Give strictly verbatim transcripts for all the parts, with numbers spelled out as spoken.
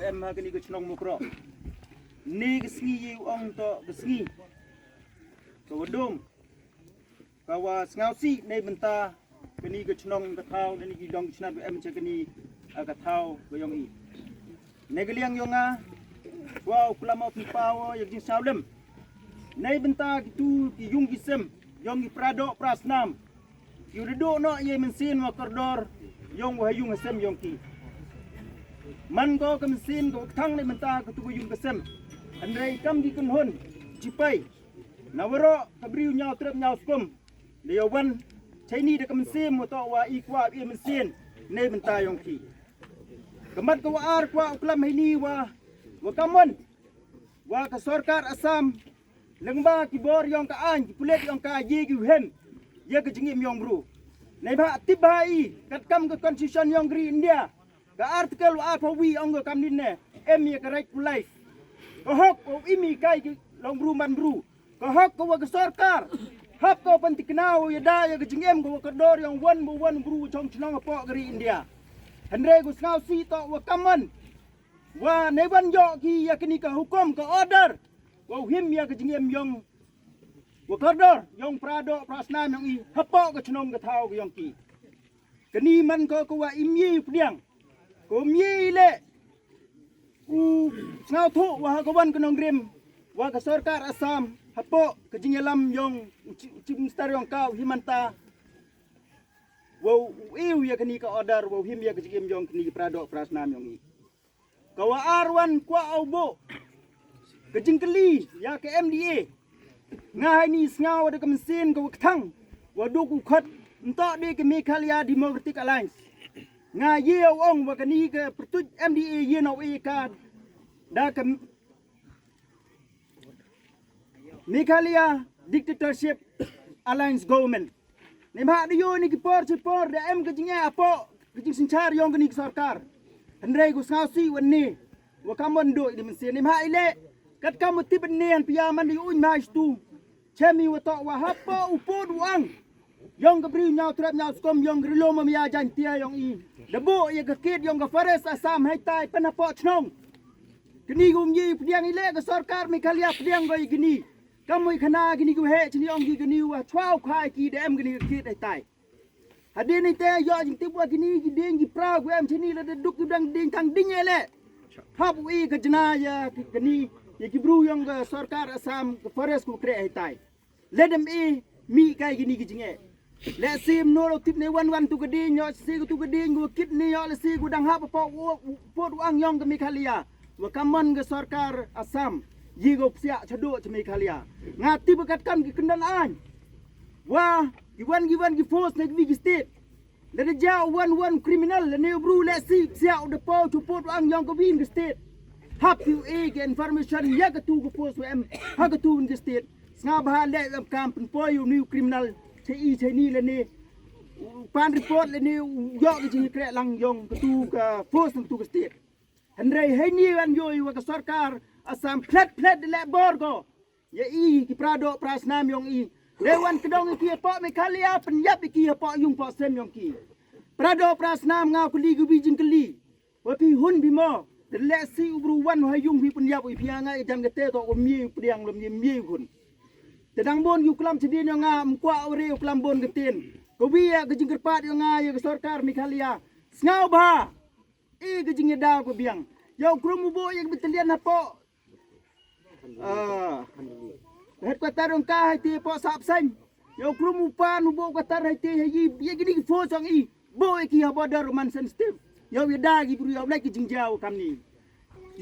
Em ha kani ka chnong Mukroh. Ni ka sngi ïa u ong to ka sngi. Ka wa dum. Ka wa sngewsih nei bynta kani ka chnong ka thaw, nei ki dong ki chnat em cha kani ka thaw ka yong i. Nei ka liang yong nga. Wa u klam u pynpaw ïa ka jingsawlem. Nei bynta ki tu ki yung ki sem yong ki pra doh pra snam. Ïa u da doh noh ïa mynsiem wa kordor yong wa ha yung ha sem yong ki. Man ko ka mynsiem ko ka thang ne mynta ka tu ka yung ka sem. Hynrei kam ki kynhun jipai na waroh ka briew ñiaw trep ñiaw skum. Da ïa wan chaini da ka mynsiem wa to wa i kwah ïa mynsiem ne mynta yong ki. Ka mat ka wa ar kwah u klam heini wa wa kamon wa ka sorkar Assam lyngba ki bor yong ka aiñ ki pulit yong ka ye ki whem ïa ka jingim yong bru. Nei ba tip ba i kat kam ka constitution yong ka ri India ka article wa arphew wi ong ka kam nin ne em ïa ka right to life. Ka hok ka im i kai ki long bru man bru. Ka hok ka wa ka sorkar hap ka wa pyntikna wa ïa da ïa ka jingim ka wa ka dor yong wan bu wan bru chong chnong hapoh ka ri India. Hynrei ku sngewsih to wa kamon wa nei wan ïoh ki ïa kani ka hukum ka order wa u him ïa ka jingim yong wa kordor yong pra doh pra snam yong i hapoh ka chnong ka thaw ka yong ki. Kani man ko ka wa im ye u pdiang ko im ye le u sngewthuh wa ha ka wan ka nongrim wa ka sorkar Assam hapoh ka jingïalam yong u chi- u chief minister yong ka u Himanta wa u iu ïa kani ka order wa u him ïa ka jingim yong kani ka pra doh pra snam yong i. Ka wa ar wan kwah au bo ka jingkylli ïa ka M D A. Nga hai ni sngaw da ka mynsiem ka wa kthang wa duk u khot nto de ka Meghalaya Democratic Alliance. Nga ye au ong wa kani ka pertuit M D A ye nau e ka da ka Meghalaya Dictatorship Alliance Government. Ni ma da yo ni ki por chi por da em ka jingeh apo ka jingsynchar yong kani ka sorkar. Hynrei ku sngewsih wan ni wa kamon do i di mynsiem ni ma ile kat kam u tip ni han pia man di uñ ma stu. Chemi wa to wa hapo u pod u ang yong ka briew ñiaw trep ñiaw skom yong ka rilo ma mia jan tia yong i. Da bo ïa ka kit yong ka forest Assam hai tai pan hapo chnong. Kini ku myi pdiang ile ka sorkar Meghalaya pdiang go i kini. Kam mui khana kini ku he chini ong ki kini wa chwa u khai ki da em kini ka kit hai tai. Hadien ite ïoh jingtip wa kini ki ding ki pra ku em chini la da duk ki dang ding tang ding ele. Hap u i ka jna ïa ki kini ïa ki bru yong ka sorkar Assam ka forest ku kre hai tai. Ledem i mi kai kini ki jinge. Le sim no lo tip ne wan wan tu ka ding ïoh si ku tu ka ding ku kit ni ïoh le si ku dang hap pa u pot u ang yong ka Meghalaya. Wa kamon ka sorkar Assam yi go psiak chado cha Meghalaya. Nga tip kat kam ki kendan an. Wa ki wan ki wan ki force ne ki state. Lada jia u wan wan criminal lane u bru le si sia u da pau chu put u ang yong ka win ka state. Hap ki u e ka information ïa ka tu ka force em ha ka tu win ka state. Snga bha le em kam pynpoi u ni u criminal che i che ni lane u pan report lane u ïoh ka jingkre lang yong ka tu ka force tu ka state. Hynrei hei ni wan yoi wa ka sorkar Assam phlet phlet le bor ko. Ïa i ki pra doh pra snam yong i. Le wan kdong i ki hapoh Meghalaya pynïap i ki hapoh yung poh sem yong ki. Pra doh pra snam nga kuli ki wi jingkylli. Wa phi hun phi mo. Te le si u bru wan ha yung phi pynïap i phi nga i jang kate to ko mie u pdiang lom ye mie u hun. Te dang bon yu klam chedin yong nga mkwa ore u klam bon katin. Ko wi ïa ka jingkyrpad yong nga ïa ka sorkar Meghalaya. Sngaw bha. I ka jingïada ko biang. Ïa u krum u bo ïa ka battalion hapoh. Ah. Headquarter ong ka hai te po sap seng. Ïa u krum u pan u bo ka tar hai te hai yi ïa kini ki force ong i. Bo ïa ki ha border man sensitive. Ïa u ïada ki bru ïa u lai ki jingjaw kam ni.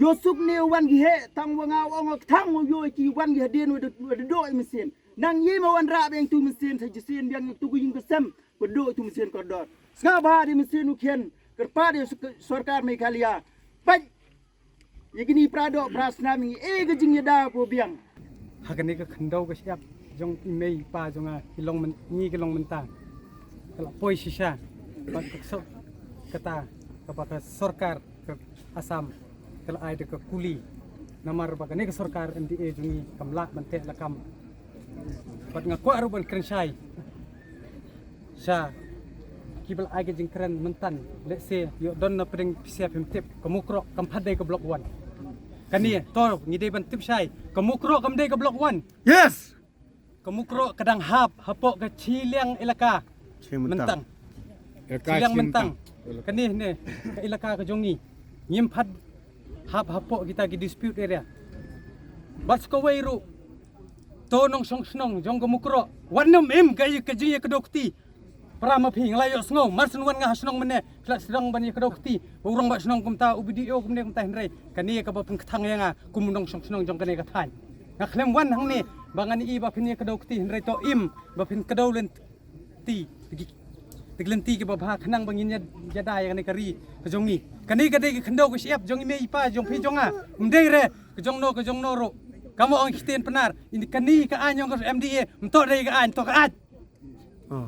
Ïa u suk ne u wan ki he tang wa nga ong tang u ïa ki wan ki hadien u da do i mesin. Nang yi ma wan ra beng tu mesin sa jisin biang tu ku yung ka sem. Ko do tu mesin ko dor. Snga ba di mesin u kien. Kerpa di sorkar Meghalaya. Pai. Ïa kini pra doh pra snam ngi e ka jingïada ko biang. Ha kane ka khyndew ka shyiap jong i mei i pa jong nga ki long myn- ngi ki long mynta. Ka la poi shisha. Bad ka ksok kata kaba ka sorkar ka Assam ka la ai da ka kuli. Namar ba kane ka sorkar M D A jong ngi kam lah ban teh lakam. Bad nga kwah ruh ban kren shai sha ki ba la ai ka jingkren mynta, let's say, ïoh don na pdeng pisa phim tip, ka Mukroh kam pat dei ka Block One. Kane to ngi dei ban tip shai, ka Mukroh kam dei ka Block One. Yes. Ka Mukroh ka dang hap hapoh ka Chilliang Elaka. Chilliang Myntang. Myntang. Chilliang Myntang. Kane ne ka elaka ka jong ngi. Ngim pat hap hapoh kita ki dispute area. Bad sa kawei ruh, to nongshong shnong jong ka Mukroh, wat nym im ka ïa ka jingïakdew kti. Para ma phi, nga la ïohsngew mar shen wan nga ha shnong mynne, phi la sdang ban ïakdew kti ba u rangbah shnong kumta, u BDO kumne kumta, hynrei kane kaba pynkthang ïa nga kum u nongshong shnong jong kane ka thaiñ. Nga khlem wan hangne ba ngan ïohi ba phin ïakdew kti, hynrei to im ba phin kdew lynti, ki lynti kiba bha khnang ba ngin ïa, ïada ïa kane ka ri ka jong ngi. Kane ka dei ka khyndew ka shyiap jong i mei i pa jong phi jong nga. Ym dei re ka jong no ka jong no ruh. Ka mo ong ktien Pnar, kane ka aiñ jong ka MDA, ym toh dei ka aiñ, toh ka aiñ.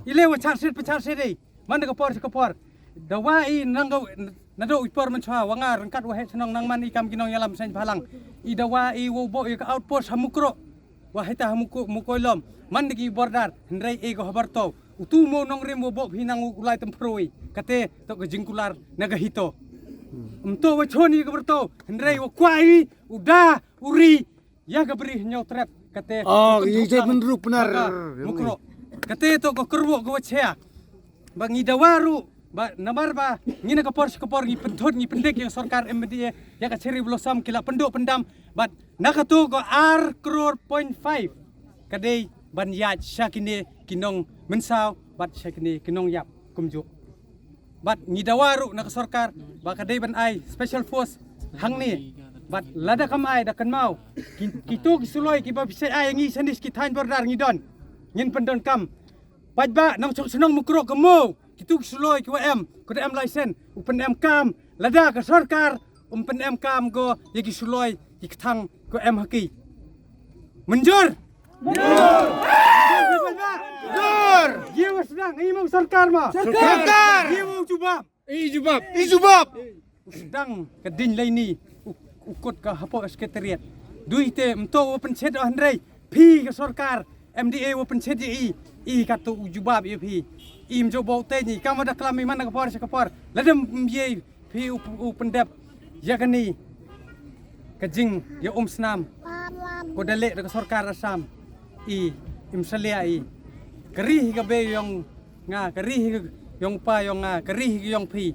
I leh wa char shet pa char shet dei. Man da ka por sha ka por, dawa i nang ka, naduh i por mynshuwa wa nga ryngkat wa heh shnong nang man i kam ki nongïalam seng bhalang, i dawa i wow buh ïa ka outpost ha Mukroh, wa hita ha Mukroh, Mukoilom, man da ki border. Hynrei e ko ha Barto, utu mo nongrim wa buh phi nang u Lai Tymphru i, kate toh ka jingkular na ka HITO. Ym toh wa chon i ka Barto, hynrei wa kwah i u da u ri ïa ka bri Hynñiewtrep, kate. Oh, i jai mynru Pnar. Mukroh. Kate toh ka kyrwoh ka wa chea. Ba ngi dawa ruh ba namar ba ngi na ka por sha ka por ngi pynthut ngi pyndik ïa ka sorkar MDA, ïa ka Cherry Blossom ki la pynduh pyndam. Bad na katu ka ar klur point five ka dei ban ïaid sha kine ki nongmynsaw bad sha kine ki nongïap kumjuh. Bad ngi dawa ruh na ka sorkar ba ka dei ban ai special force hangne. Bad lada kam ai da kynmaw, ki, kitu ki suloi kiba phi sa ai ïa ngi shane sha ki thaiñ border ngi don, ngin pyndonkam. Paidbah nongshong shnong Mukroh, ka mo kitu ki suloi ki wa em, ka da em license, u pynemkam. Lada ka sorkar um pynemkam ko ïa ki suloi ki kthang ko em ha ki. Mynjur? Mynjur. Mynjur. Ïa wa sdang, ïa u sorkar ma. Sorkar. Ïa u jubab. I jubab. I jubab. U sdang ka ding laini, u, u kut ka hapoh secretariat. Dui te ym toh wa pynshet, oh hynrei phi ka sorkar MDA wa pynshet ïa i, i katu u jubab ïa phi. Im jubab te ni, kam wa da klam i man ka por sha ka por. Lada ym ïa phi u, u pyndep ïa kani ka jingïaumsnam ko da leh da ka sorkar Assam, i im salia i. Ka ri hi ka bei yong nga, ka ri hi yong pa yong nga, ka ri hi yong phi.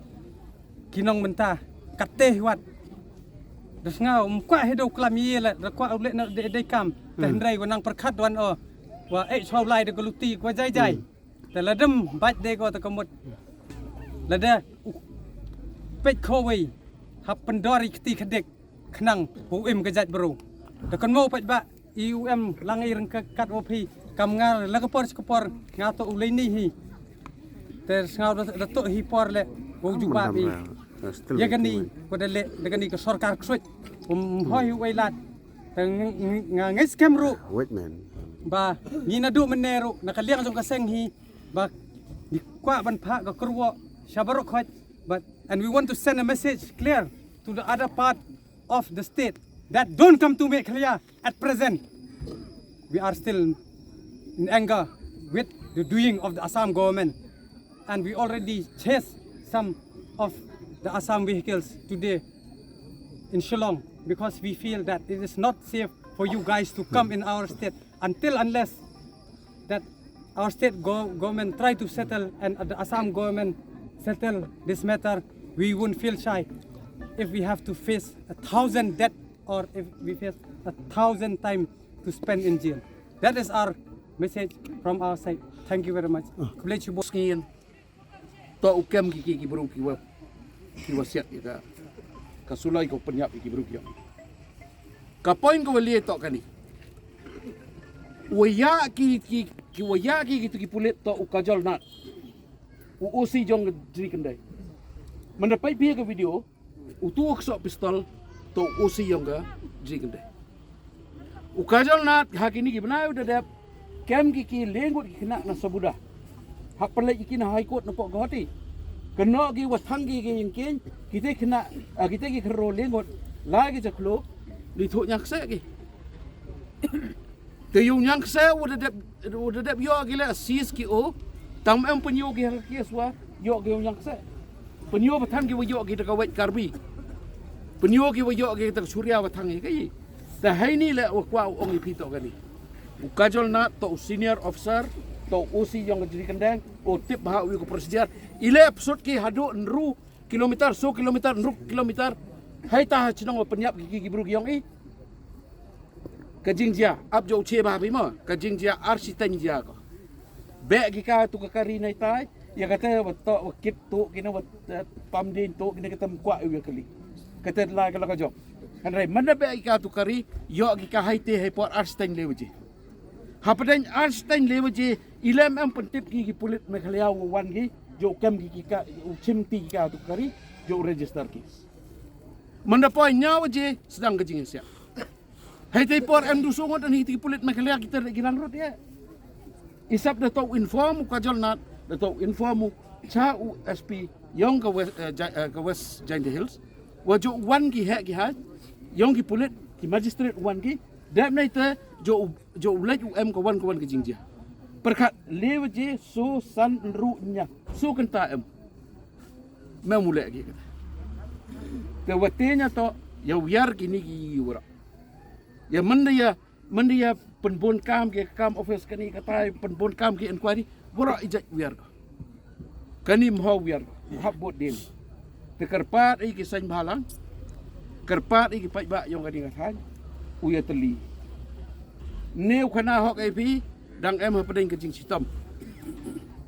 Ki nong mynta kate hi wat. Da sngaw ym kwah hi da u klam ïa la, da kwah u leh na dei, dei kam. Te hynrei wa nang pyrkhat wan o, wa eh chwa u lai da ka luti, wa jai jai. Te lada ym bait dei ko te ka mut. Lada u peit khawei hap pyndor i kti khadik khnang u im ka jait bru. Da kan mo peit ba i u em lang i ryngkat wa phi, kam nga la ka por sha ka por nga toh u laini hi. Te sngaw da, da toh hi por le u jubab i. Ïa kani ko da leh da kani ka sorkar ksuid. Um hoi u ai lad. Te nga, nga, nga ngeit skhem ruh. Wait, man. Ba ngi naduh mynne ruh na ka liang jong ka seng hi, ba ngi kwah ban phah ka kyrwoh sha baroh khoit. But, and we want to send a message clear to the other part of the state that don't come to Meghalaya at present. We are still in anger with the doing of the Assam government, and we already chased some of the Assam vehicles today in Shillong because we feel that it is not safe for you guys to come in our state until unless that our state go- government try to settle and the Assam government settle this matter. We won't feel shy if we have to face a thousand death or if we face a thousand time to spend in jail. That is our message from our side. Thank you very much. Khublei shibun. Sngin. To u kem ki ki ki bru ki wa ki wa siat ïa ka, ka sulai ko pynïap ïa ki bru ki. Ka point ko wa lie to kani. Wa ïa ki ki ki wa ïa ki ki tu ki pulit to u Kajol Nath, u OC jong ka Jri Kyndai. Mynda peit phi ka video, utu u ksoh pistol to u OC jong ka Jri Kyndai. U Kajol Nath ha kini ki bnai u da dep kem ki ki le ngut ki khynnah na Sabuda. Hap pynleit ki na High Court na pok Guwahati. Kynnoh ki wa thang ki ki ïing kieñ, kite khynnah, ah, kite ki khynraw le ngut la ki ja khloo, li thuh ñiangkseh ki. Te ïoh ñiangkseh u da dep, u da dep ïoh ki le sis ki o. Tang em pynïoh ki ha ka case wa ïoh ki ïa u ñiangkseh. Pynïoh ba than ki wa ïoh ki da ka wait Karbi. Pynïoh ki wa ïoh ki da ka Surya wa thang ïa ka i. Te hei ni leh wa kwah u ong ïa phi to kani. U Kajol Nath to u senior officer, to u O C yong ka Jri Kyndeng, u tip bha u ïa ka procedure. I leh psut ki haduh ynru kilometer, so kilometer, ynru kilometer. Hei ta ha chnong wa pynïap ki ki bru ki yong i. Ka jingjia, ap jo u che ba bi mo, ka jingjia ar siteng jia ko. Beh ki ka tu ka kari nai tai, ïa ka te wa to wa kit tu kine wa, eh, pam din tu kine ka tam kwah ïa kali. Ka te lai ka la ka jong. Hynrei manda beh ki ka tu kari, ïoh ki ka hai te hai por ar siteng le waje. Hapdeng ar siteng le waje, i lem em pyntip ki ki pulit Meghalaya wa wan ki, jo kem ki ki ka, u chim ti ki ka tu kari, jo u register ki. Manda poi ñiaw waje, sdang ka jingïasia. Hei te por em du sungot ani ti pulit Meghalaya kita de gilang rot ya. I sap da to inform u Kajol Nath, da to inform u cha u S P yong ka West, eh, Ja-, eh, ka West Jaintia Hills. Wa jo wan ki heh ki hai, yong ki pulit, ki magistrate wan ki, dep nai te jo, jo lej u em ka wan ka wan ka jingjia. Perkat le waje so san ynru ñia, so kynta em. Me mu leh ki kata. Te wa te ñia to, ïa wiar ki ni ki wara. Ïa manda ïa, manda ïa pynbun kam ki kam office kani katai, pynbun kam ki inquiry, wara i jait wiar ko. Kani mho wiar ko, hap bot din. Te kyrpad i ki seng bhalang, kyrpad i ki paidbah yong kani ka thaiñ, u ïa teli. Ne u khana hok i phi, dang em hapdeng ka jingshitom.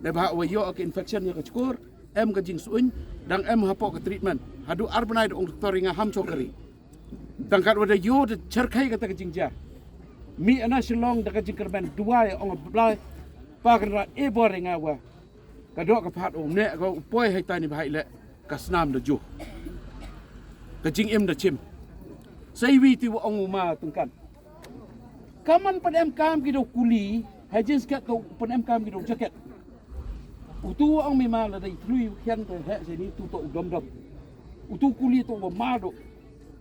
Ne ba wa ïoh ka infection ïa ka chkur, em ka jingsuin, dang em hapoh ka treatment. Haduh ar bnai da ong doktor ïa nga ham chokari. Tang kat wa da ïoh da cherkhai kata ka jingjia. Mi ana Shillong da ka jingkyrmen duwai ong a blai. Pa kan ra e bor ïa nga wa. Ka dok ka phat ong ne ka u poi hai tani ba hai le. Ka snam da ju. Ka jingim da chim. Sai wi ti wa ong u ma tungkan. Ka man pan em kam ki do kuli, ha jins kat to pan em kam ki do jaket. Utu ong mi ma la dai thlui khian te he se ni tu to dom dom. Utu kuli to wa ma do.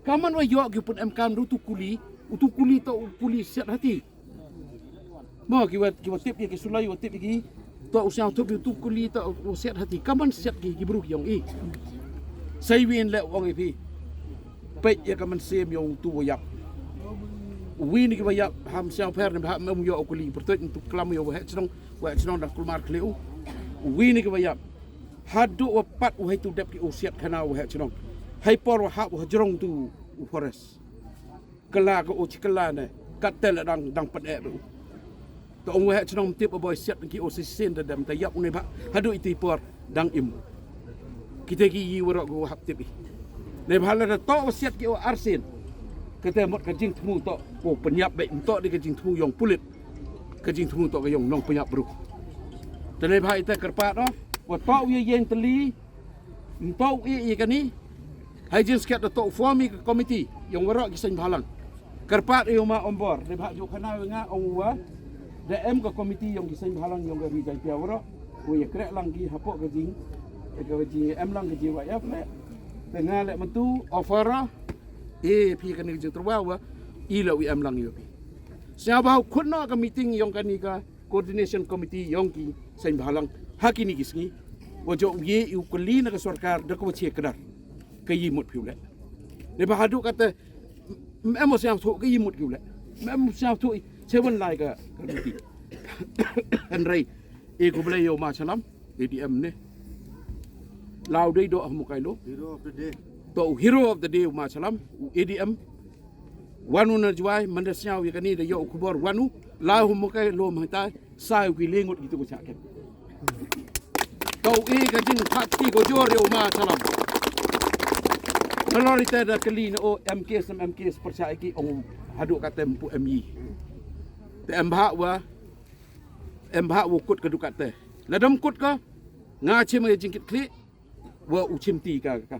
Ka man wa ïoh ki pan em kam do tu kuli, utu kuli to kuli siat hati. Mo ki wa, ki wa tip ki sulai wa tip ki. To u siang thup ïa u tu kuli to u siat hati. Ka man siat ki, ki bru ki ong i. Sai win le ong i phi. Peit ïa ka mynsiem ïa u tu wa ïap. U wi ni ki wa ïap ham siang pher ni ba ham ïa u kuli. Pertuit ni tu klam ïa u heh chnong, u heh chnong dang kulmar khlieh u. U wi ni ki wa ïap. Haduh wa pat u hei tu dep ki u siat khana u heh chnong. Hei por wa hap u hajrong tu u forest. Kylla ka u chi kylla ne. Kat te la dang, dang pat eh ba u. To ong waheh chnong tip a boi siat ki o sisen da dem ta ïap u ne ba. Haduh iti por dang im. Kita ki yi warok go hap tip i. Ne ba la da to siat ki o arsin. Kata mot ka jingthmu to. Ko pynïap bek to di ka jingthmu yong pulit. Ka jingthmu to ka yong nong pynïap bruk. Te ne ba ita kyrpad o. Ko to wi yeng teli. Mtau i i kani. Hai jin sket da to form i ka committee yong warok ki seng bhalang. Kyrpad i uma ombor de bha ju khana nga ong wa. Da em ka committee yong ki seng bhalang yong ka ri Jaintia warok. Ko ya krek lang ki hapoh ka jing. Ka jing em lang ka jing wa ya pre. Te nga le mentu offer. E phi kani ka jing terwa wa. I le wi em lang yo phi. Sia ba khun no ka meeting yong kani ka coordination committee yong ki seng bhalang ha kini ki sngi. Wa jok ye u kali na ka sorkar da ka wa che kdar ka yi mut phi u le. Ne ba hadu kata em o siang thu ka yi mut ki u le. Em o siang thu che wan lai ka committee. Hynrei e ko ble yo ma salam A D M ne. Lau dei do ahmu kai lo. Hero of the day. To hero of the day ma salam u A D M. Wanu na juai manda siaw ya kani da yo khubor wanu la hu mo kai lo ma tai sai ki lengut gitu ko chaken. Tau e ka jing phat ki ko jor yo ma salam. Kalori te da kali na o M K S M K S percaya ki ong hadu ka tempu M I. Te em bha wa em bha wa kut ka dukat te. Ladam kut ka nga che ma jingkit kli. Wa u chim ti ka ka.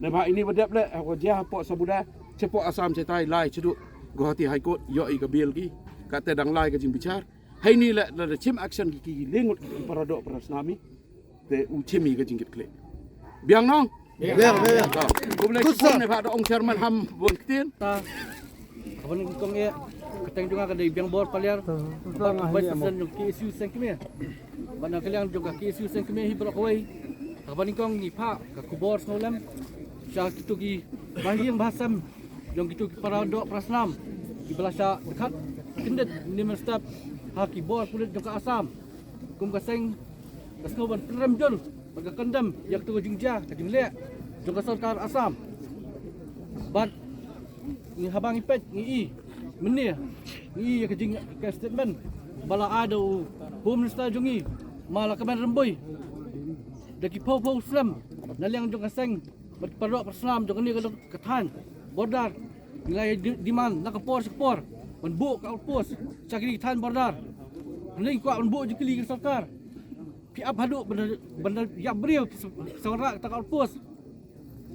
Na ba ini ba dep le wa ja po sabuda che po Assam che tai lai che du Guwahati High Court yo i ka bail ki ka te dang lai ka jing bichar. Hai ni le da chim action ki ki lengut ki para do para snami. Te u chim i ka jing kit kle. Biang nong. Biang biang. Ko le ne ba da ong chairman ham bon ktien. Kaban kong e kateng jong ka dei biang bor paliar. Ba sen jong ki issue sen ki me. Bad na ka liang jong ka K S U Seng Kmie hi baroh kawei, ha kaba nyngkong ngi phah ka khubor sngewlem sha kito ki bahaïing bahasem jong kito ki para doh para snam kiba la shah dkhot kyndit ne mynstep ha ki bor pulit jong ka Assam. Kum ka seng ka sngew ban pynrem jur bad ka kyndem ïa kato ka jingjia ka jingleh jong ka sorkar Assam. Bad ngi haba ngi peit ngi i mynne ngi i ïa ka jing ka statement ba la ai da u Home Minister jong ngi, Ma Lahkmen Rymbui, da ki phew phew snem na liang jong ka seng bad ki para doh para snam jong kane ka thaiñ border. Ngi la ïa di- demand na ka por sha ka por ban buh ka outpost sha kine ki thaiñ border. Hynrei ngi kwah ban buh jingkylli ki sorkar, phi ap haduh ban da- ban da ïap briew, phi sa- phi sa wanrah kata ka outpost.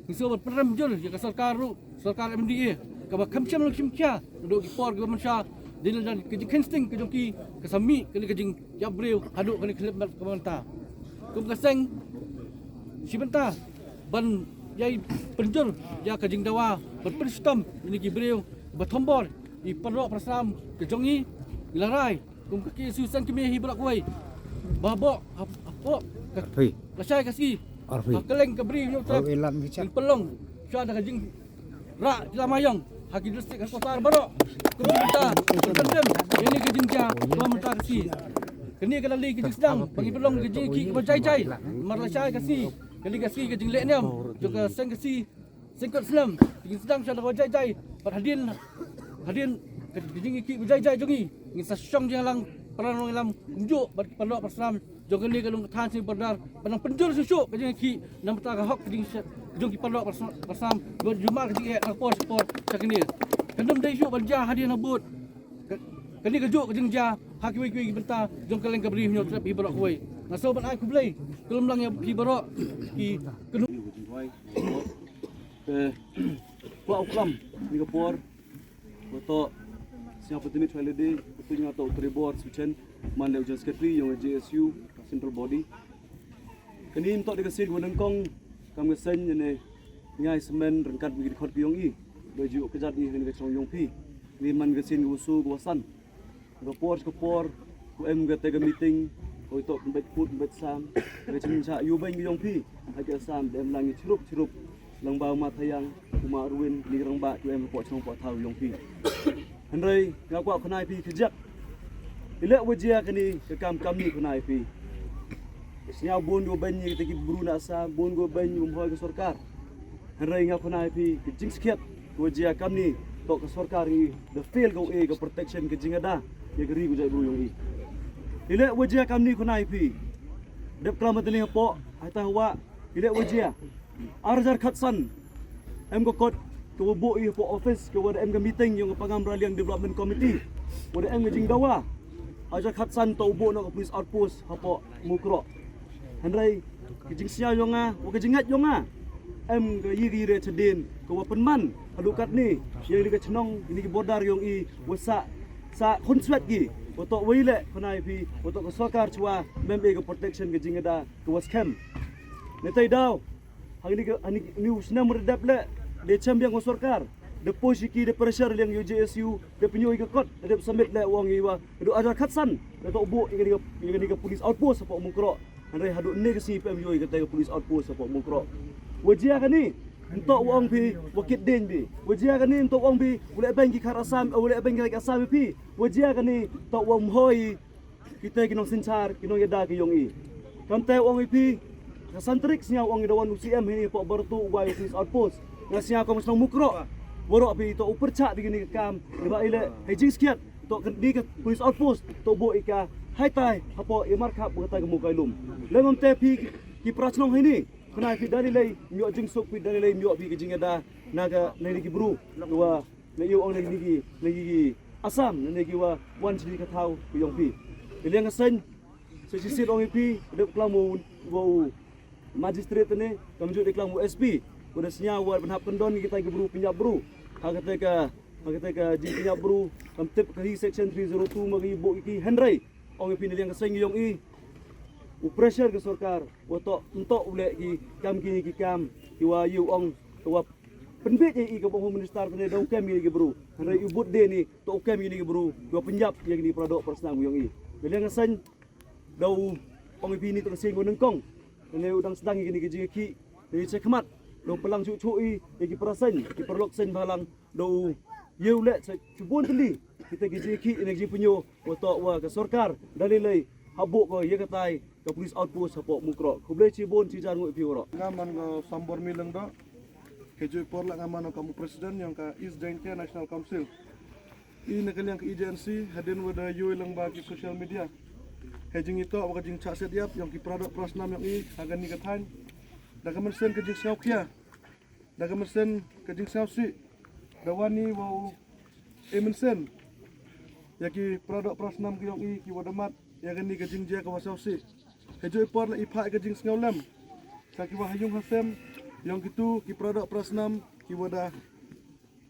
Ngi sngewbha ban pynrem jur ïa ka sorkar ruh, sorkar M D A, kaba kham shym la shim khia naduh ki por kiba mynshwa. Dei na ka jingkheiñ sting ka jong ki ka sa mih kane ka jingïap briew haduh kane ka khyllipmat kaba mynta. Kum ka seng shi bynta ban ïai pynjur ïa ka jingdawa ban pynshitom ïa kine ki briew ba thombor ïa ki para doh para snam ka jong ngi. Ngi la rai kum ka K S U Seng Kmie hi baroh kawei ba hapoh hap- hapoh ka Arphi. Lashai Khasi Arphi. Ha kylleng ka Bri Hynñiewtrep. Arphi lam ki chat. Ngin pynlong shuwa da ka jingrah jylla maïong ha ki district headquarter baroh. Kum ka bynta ban kyndem ïa kane ka jingjia kaba mynta ka sngi. Kane ka la dei ka jingsdang ba ngin pynlong ka jingïakhih kaba jai jai. Namar lashai Khasi ka dei ka sngi ka jingleh niam jong ka Seng Khasi Seng Kot Snem. Te ngin sdang shuwa da kaba jai jai bad hadien hadien ka jingïakhih kaba jai jai jong ngi, ngin sa shong jingïalang para nongïalam kumjuh bad ki para doh para snam jong kane ka lum ka thaiñ sha border ban nang pynjur shuh shuh ka jingïakhih na ka bynta ka hok ka jing- ka jong ki para doh para snam, para snam ban jumar ka jingeh na ka por sha ka por sha kane. Kan ym dei shuh ban jia hadien habud. Ka- Kane kajuh ka jingjia ha kiwei kiwei ki bynta jong ka liang ka Bri Hynñiewtrep hi baroh kawei. Nga sngewbha ban ai khublei khlem lang ïa phi baroh ki kynhun. Te kwah u klam ïa ka por. Uto sñiaw pyntnit chwa lade, uto ñiaw to u Trevor Suchen, man le u General Secretary yong ka J S U Central Body. Kani mto de ka sien wa nyngkong kam ka seiñ ne ngai semen ryngkat wi ki dkhot ki yong i. Ba ju ka jat i ne ka chong yong phi. Ni man ka sien wa su wa san. Ka por ka por ku em ka te ka meeting, ko ito pynbeit put pynbeit sam, ka chim cha yu beng yong phi. Ha ka sam dem lang i chirup chirup. Lang ba ma thayang, kuma ruin, ni rang ba ku em ko chong po thau yong phi. Hynrei nga kwah khnai phi kjak. Ile wa jia kani ka kam kam ni khnai phi. Sñiaw bun go beng ni te ki bru na sa, bun go beng ni um hoi ka sorkar. Hynrei nga khnai phi ka jingsakhiat wa jia kam ni to ka sorkar ngi da fail go e ka protection ka jingada ya ka ri ku jai bru yong i. Ile wa jia kam ni khnai phi. Dep klam tani po, ai ta wa, ile wa jia. Ar hajar khatsan. Em ka kot ka wa bo i po office ka wa da em ka meeting yong ka Pangam Raliang Development Committee. Wa da em ka jingdawa. Ar hajar khatsan to bo na ka police outpost hapo Mukroh. Hynrei ka jingsñiaw yong nga, wa ka jingngeit yong nga. Em ka yi ka yi re chadien ka wa pynman haduh katni. Yang ni ka chnong, ni ki border yong i, wa sa sa khun swet ki. Wa to wa ile khnai phi, wa to ka sorkar chwa, mem e ka protection ka jingada ka wa skhem. Ne tai daw. Hangni ka hangni ni u snem re dep le de chem biang ko sorkar. De poshi ki de pressure liang yo J S U de pynyo i ka kot de submit le wong i wa. De ajar khatsan de to bu i ka ni ka police outpost hapo Mukroh. Hynrei haduh ne ka sngi pem yo i ka te ka police outpost hapo Mukroh. Wa jia kani nto wong phi wa kit den bi. Wa jia kani nto wong bi u le beng ki khar Assam u le beng ki Assam phi. Wa jia kani to wong hoi. Kita ki nong synshar, ki nong yada ki yong i. Kam te ong i phi, ka san tarik sñiaw ong i da wan u C M hini pok bartu u bai u police outpost. Nga sñiaw kam sñiaw Mukroh. Waroh phi to u pyrchah bi kini ka kam, ni ba i le, hei jingskhiat, to kini ka police outpost, to bo i ka, hai tai, hapo i markhap, bo tai ka mukai lum. Le ngam te phi, ki prachnong hini, kena phi dali lei, myo jingsuk phi dali lei, myo phi ki jingyada, na ka, na ki bru, wa, Na ïa u ong na ki, na ki Assam, na ki wa wan chini ka thaw ku yong phi. Ïa liang ka seng, sa chi sit ong ïa phi, dep klam u, wa u magistrate ne, kam ju de klam u S P, u da sñiaw wa ban hap kyndon kita ki bru pynïap bru. Ha kata ka, ha kata ka jing pynïap bru, kam tip ka hi section three zero two ma ki bu ki hynrei. Ong ïa phi na liang ka seng yong i, u pressure ka sorkar, wa to, nto u le ki, kam ki, ki kam, ki wa ïa u ong, wa Pynbeit ïa i ka bang Home Minister tene da u kem ïa ki bru. Hynrei u bud de ni to u kem ïa ki bru. Da u pynjap ïa ki para doh para snam yong i. Da liang ka seng da u Ong ïa phi, ni tang sien ko nyngkong ne u dang sdang ïa kine ki jingïakhih. Te shakhmat da u pynlang shuh shuh ïa ki para seng, ki paralok seng bhalang, da u ïew leh sha shibun tylli kita ki jingïakhih ne ki jingpynïoh, wa toh wa ka sorkar da lei lei hap buh ko ïa katai ka police outpost hapoh Mukroh. Khublei shibun shihajar nguh ïa phi waroh. Nga man ko Sambor Mileng, da ka joi por la nga man ko ka mu president yong ka East Jaintia National Council. I na ka liang ka E J N C, hadien wa da ïoh lang ba ki social media, ha jingïatoh wa ka jingshah set ïap yong ki para doh para snam yong i ha kani ka thaiñ, da ka mynsiem ka jingsngewkhia, da ka mynsiem ka jingsngewsih, da wan i wa u e mynsiem ïa ki para doh para snam ki yong i ki wa da mad ïa kani ka jingjia ka wa sngewsih. Ha joi por la i phah ka jingsngewlem sha ki wa ha yung ha sem yong kitu ki para doh para snam ki wa da,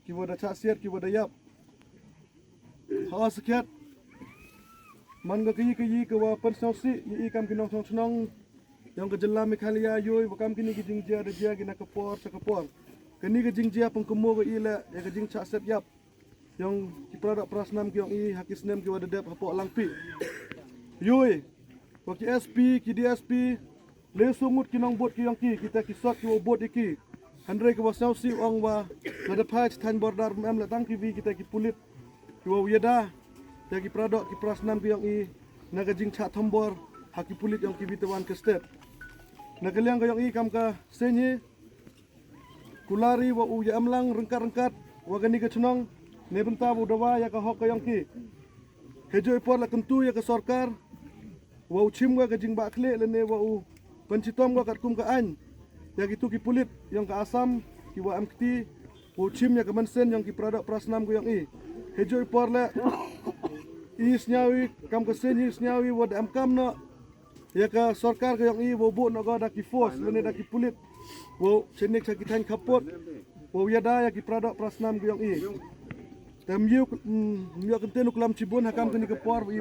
ki wa da shah siat, ki wa da ïap. Ha u sakhiat, man ka kayi kayi ka wa pynsngewsih ïa i kam ki nongshong shnong yong ka jylla Meghalaya, ïoh wa kam kini ki jingjia da jia ki na ka por sha ka por. Kani ka jingjia pynkynmaw ka i leh ïa ka jingshah set ïap yong ki para doh para snam ki yong i ha ki snem ki wa da dep hapoh Langpih. Ïoh wa ki S P, ki D S P, le shu ngut ki nongbud ki yong ki, kita ki sot ki wa bud ïa ki. Hynrei ki wa sngewsih ong wa lada phai sha thaiñ border ym em la tang ki wi kita ki pulit ki wa ïada ïa ki para doh ki para snam ki yong i na ka jingshah thombor ha ki pulit yong ki wi te wan ka state. Na ka liang ka yong i kam ka seng hi, kular i wa u ïa em lang ryngkat ryngkat wa kani ka chnong ne bynta wa u dawa ïa ka hok ka yong ki. Ha joi por la kyntu ïa ka sorkar wa u chim wa ka jingbah khlieh lane wa u pynchitom wa katkum ka aiñ ïa kitu ki pulit yong ka Assam ki wa em kti, wa u chim ïa ka mynsiem yong ki para doh para snam ki yong i. Ha joi por la i sngew i kam ka seng hi, sngew i wa da em kam noh ïa ka sorkar ka yong i wa u buh noh ka da ki force lane da ki pulit wa u chenik sha ki thaiñ khappud wa u ïada ïa ki para doh para snam ki yong i. Te ym ïoh, ym ïoh kyntien u klam shibun ha kam kani ka por wa i